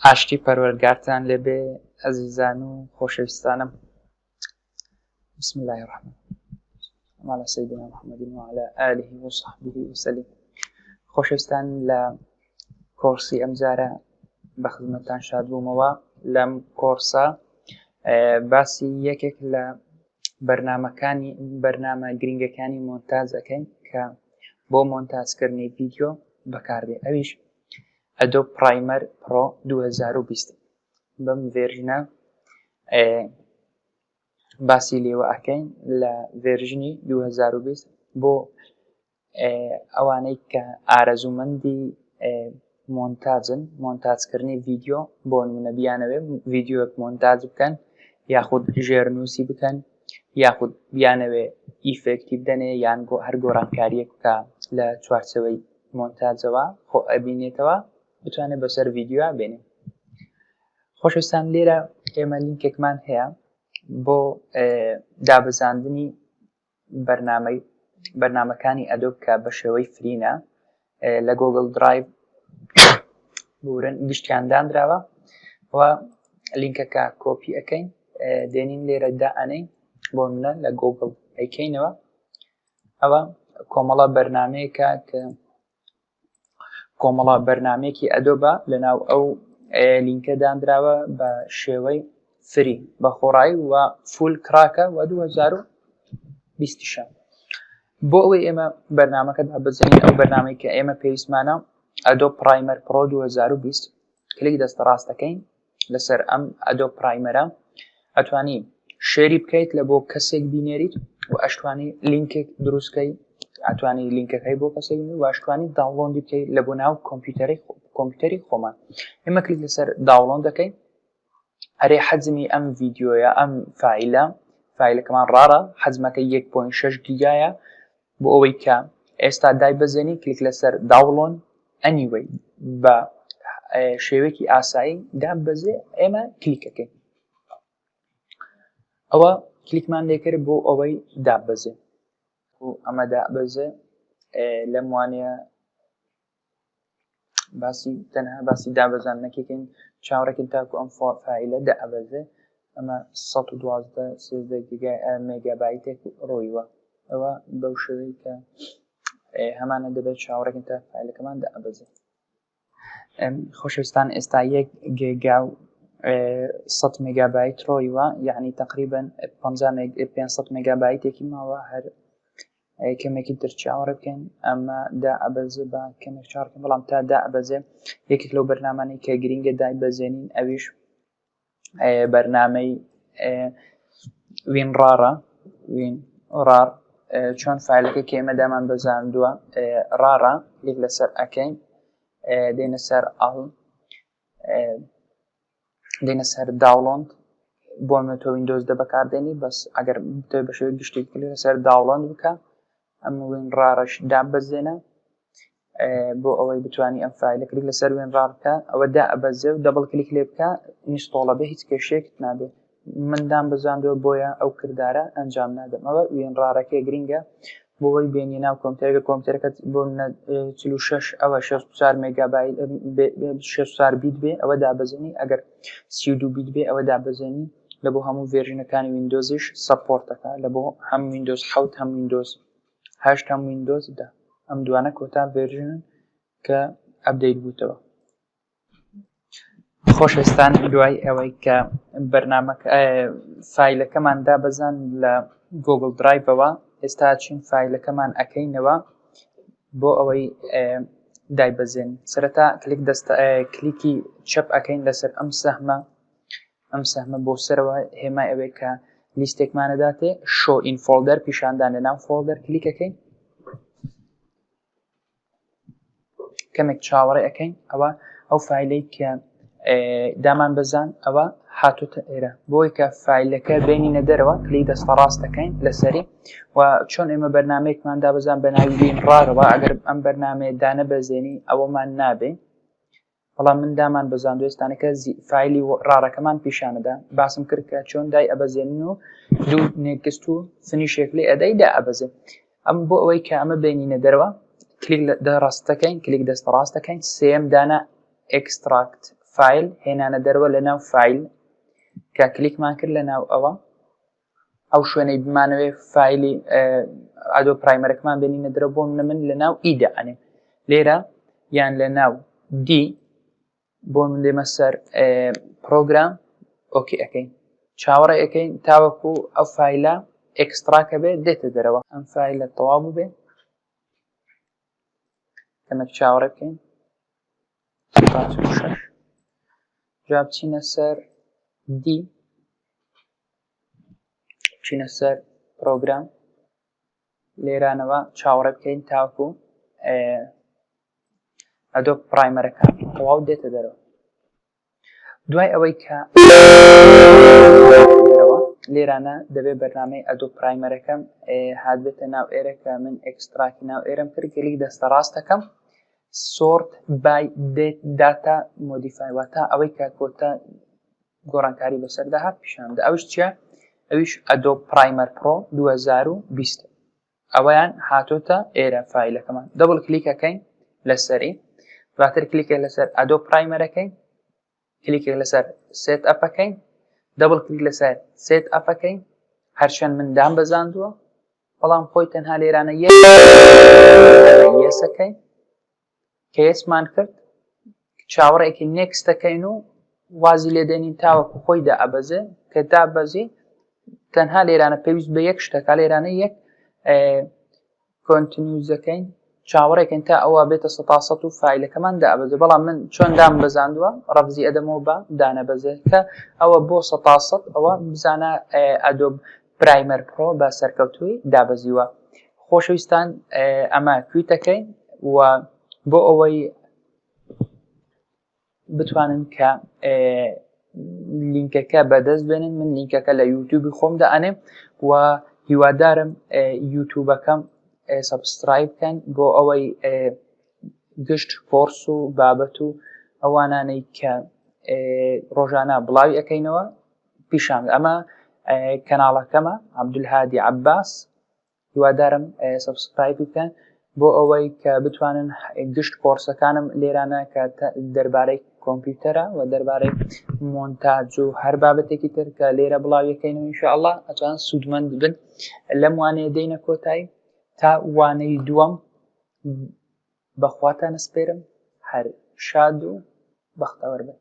ئاشتی پەروەردگارتان لێبێ ئەزیزان و خۆشەویستانم بسم الله الرحمن وعلى سيدنا محمد وعلى آله وصحبه وسلم خۆشەویستان لە کۆرسی ئەمجارە بە خزمەتتان شاد بوومەوە لەم کۆرسە باسی یەکێک لە بەرنمەکانی بەرنامە گرنگەکانی مۆنتاج ئەەکەین کە بۆ مۆنتاجکردنی ڤیدیۆ بەکاردێ ئەویش Adobe Premiere Pro 2020 بەم version ە باسی لێوە ئەکەین لە version ی 2020 بۆ ئەوانەی کە ئارەزوومەندی مۆنتاجن مۆنتاجکردنی ڤیدیۆ بۆ نمونە بیانەوێ ڤیدیۆک مۆنتاج بکەن یاخود ژێرنووسی بکەن یاخود بیانەوێ effect ی بدەنێ یان گۆ هەر گۆڕانکاریەک بکە لە چوارچەوەی مۆنتاجەوە خۆ ئەبینێتەوە بتوانێت بەسەر ڤیدیۆ بێنێ خۆشەویستان لێرە ئێمە لینکێکمان هەیە بۆ دابەزاندنی بەرنامەی بەرنمەکانی Adobe کە بە شێوەی free نە لە Google Drive بورن گشتیان دانراوە و لینکەکە کۆپی ئەەکەین دێنین لێرە دائەنین بۆ منە لە گۆگل ئەیکەینەوە ئەوە کۆمەڵە بەرنمەیەکە کە کۆمەڵە بەرنمەیەکی Adobe ە لەناو ئەو لینکە دانراوە بە شێوەی free بە خۆڕایی و full crack ە و 2020 بۆ ئەوەی ئێمە بەرنمەکە دابەزێنین ئەو بەرنمەی کە ئێمە پێویستمانە Adobe Premiere Pro 2020 کلیک دەستە ڕاستەکەین لەسەر ئەم Adobe Premiere ە ئەتوانی share ی بکەیت لە بۆ کەسێک بینێریت و ئەشتوانی لینکێک دروستکەی ئەتوانی لینکەکەی بۆ کەسێک و ئەشتوانی download ی بکەیت لە بۆ ناو کۆمپیوتەری کۆمپیوتەری خۆمان ئێمە کلیک لەسەر download دەکەین ئەرێ حەجمی ئەم ڤیدیۆیە ئەم فایلە فایلەکەمان RAR ە حەجمەکە 1.6 گیگایە بۆ ئەوەی کە ئێستا دایبەزێنی کلیک لەسەر download anyway بە شێوەیەکی ئاسایی دابەزێ ئێمە کلیکەکەین ئەوە کلیکمان لێکرد بۆ ئەوەی دابەزێ و ئەمە دابەزێ لەم وانەیە باسی تەنها باسی دابەزان نەکەین چاوەڕێکن تاکو ئەم فایلە دابەزێ ئەمە 112 13 گیگای مێگابایتێک ڕۆیوە ئەوە بەو شێوەی کە هەمانە دەبێت چاوەڕێکن تا فایلەکەمان دابەزێ خۆشەویستان ئێستا یەک گێگا و 100 مێگابایت ڕۆیوە یعنی تقریبا 500 مێگابایتێکی ماوە هەر کەمێکی تر چاوەڕێ بکەین ئەمە دا ئەبەزێ بە کەمێک چاڕکەین بەڵام تا دا ئەبەزێ یەکێک لەو بەرنامانەی کە گرینگە دای بەزێنین ئەویش بەرنامەی WinRAR ە WinRAR چۆن فایلەکە کە ئێمە دامان بەزاندووە RAR ە کلیک لەسەر ئەەکەین دێنە سەر ئەڵ دێنە سەر download بۆ من تۆ Windows دە بەکاردێنی بەس ئەگەر بتەوێت بە شێوەی گشتی کلیک لەسەر download بکە ئەم WinRAR ەش دابەزێنە بۆ ئەوەی بتانی ئەم فایلە کلیک لەسەر WinRAR بکە ئەوە دا ئەبەزێ و double click لێ بکە install ە بێ هیچ کێشێکت نابێت من دام بەزاندووە بۆیە ئەو کردارە ئەنجام نادەم ئەوە WinRAR ەکەی گرینگە بۆ ئەوەی بێنی ناو کۆمپیوتەرەکە کۆمپیوتەرەکەت بۆ منە 46 ئەوە 64 مێگابایت 64 بیت بێ ئەوە دابەزێنی ئەگەر 32 بیت بێ ئەوە دابەزێنی لە بۆ هەموو version ەکانی Windows یش support ەکە لە بۆ هەم ویندۆز 7 هەم ویندۆز 8 هەم ویندۆز 10 ئەم دوانە کۆتا version ن کە update بووتەوە. خۆشەویستان دوای ئەوەی کە بەرنامەکە فایلەکەمان دابەزان لە Google Drive ەوە ئێستا چین فایلەکەمان ئەەکەینەوە بۆ ئەوەی دایبەزێن سەرەتا کلیک دەست کلیکی چەپ ئەەکەین لەسەر ئەم سەهمە ئەم سەهمە بۆ سەرەوە هێمای ئەوەیە کە لیستێکمانەداتێ show in folder پیشاندان لە ناو folder کلیکەکەین کەمێک چاوەڕێ ئەەکەین ئەوە ئەو فایلەی کە دامان بەزان ئەوە هاتوتە ئێرە بۆی کە فایلەکە بێنینە دەرەوە کلی دەستە ڕاست دەکەین لەسەری و چۆن ئێمە بەرنمەیەکمان دابەزان بە ناوی WinRAR ەوە ئەگەر ئەم بەرنمەیە دانە بەزێنی ئەوەمان نابێ بەڵام من دامان بەزاندو ئێستانەکە فایلی RAR ەکەمان پیشانەدا باسم کرد کە چۆن دای ئەبەزێنن و دوو next و finish ێک لێ ئەدەی دا ئەبەزێ ئەم بۆ ئەوەی کە ئەمە بینینە دەرەوە کلیک لە ڕاستەکەین کلیک دەستە ڕاستەکەین سێم دانا extract. file هێنانە دەرەوە لە ناو file کە کلیکمان کرد لە ناو ئەوە ئەو شوێنەی بمانەوێ فایلی Adobe Premiere ەکەمان بێنینە دەرەوە بۆ منە من لە ناو E دائەنێم لێرە یان لە ناو D بۆ من دێمە سەر program OK ئەەکەین چاوەڕێ ئەەکەین تاوەکو ئەو فایلە extract ە بێ دێتە دەرەوە ئەم فایلە تەواو ببێ کەمێک چاوەڕێ بکەین شش جا بچینە سەر D بچینە سەر program لێرانەوە چاوەڕێ بکەین تاوەکو Adobe Premiere ەکە تەواو دێتە دەرەوە دوای ئەوەی کە دەرەوە لێرانە دەبێت بەرنامەی Adobe Premiere ەکەم هاتبێتە ناو ئێرە کە من extract ی ناو ئێرەم کرد کلیک دەستە ڕاستەکەم sort by date modify واتە ئەوەی کە کۆتا گۆڕانکاری بەسەردا هات پیشان بدە ئەوش چیە ئەویش Adobe Premiere Pro 2020 ئەوەیان هاتۆتە ئێرە فایلەکەمان double click ەکەین لەسەری دواتر کلیکێک لەسەر Adobe Premiere ەکەین کلیکێک لەسەر setup ەکەین double click لەسەر setup ەکەین هەرچەند من دام بەزاندووە بەڵام خۆی تەنها لێرانە yes ەکەین کە yes مان کرد چاوەڕێکی next ەکەین و وازی لێدێنین تاوەکو خۆی دائەبەزێ کە دابەزی تەنها لێرانە پێویست بە یەک شتەکە لێرانە یەک continue ەکەین چاوەڕێکن تا ئەوە بێتە سەتا سەد و فایلەکەمان دابەزێ بەڵام من چۆن دام بەزاندووە ڕەفزی ئەدەمەوە بە دانەبەزێ کە ئەوە بۆ سەتا سەد ئەوە بزانە Adobe Premiere Pro بە سەرکەوتووی دابەزیوە خۆشەویستان ئەمە quit ەکەین و بۆ ئەوەی بتوانن کە لینکەکە بەدەست بێنن من لینکەکە لە یوتیوبی خۆم دائەنێم و هیوادارم یوتیوبەکەم subscribe بکەن بۆ ئەوەی گشت کۆرس و بابەت و ئەوانانەی کە ڕۆژانە بڵاوی ئەەکەینەوە پیشان ئەمە کەناڵەکەمە عەبدولهادی عەباس هیوادارم subscribe ی بکەن بۆ ئەوەی کە بتوانن گشت کۆرسەکانم لێرانە کە دەربارەی کۆمپیوتەرە و دەربارەی مۆنتاج و هەر بابەتێکی تر کە لێرە بڵاویەکەین و ئینشاءاللە ئەتوان سوودمەند بن لەم وانەیە دێینە کۆتایی تا وانەی دووەم بەخواتان ئەسپێرم هەر شاد و بەختەوەر بن.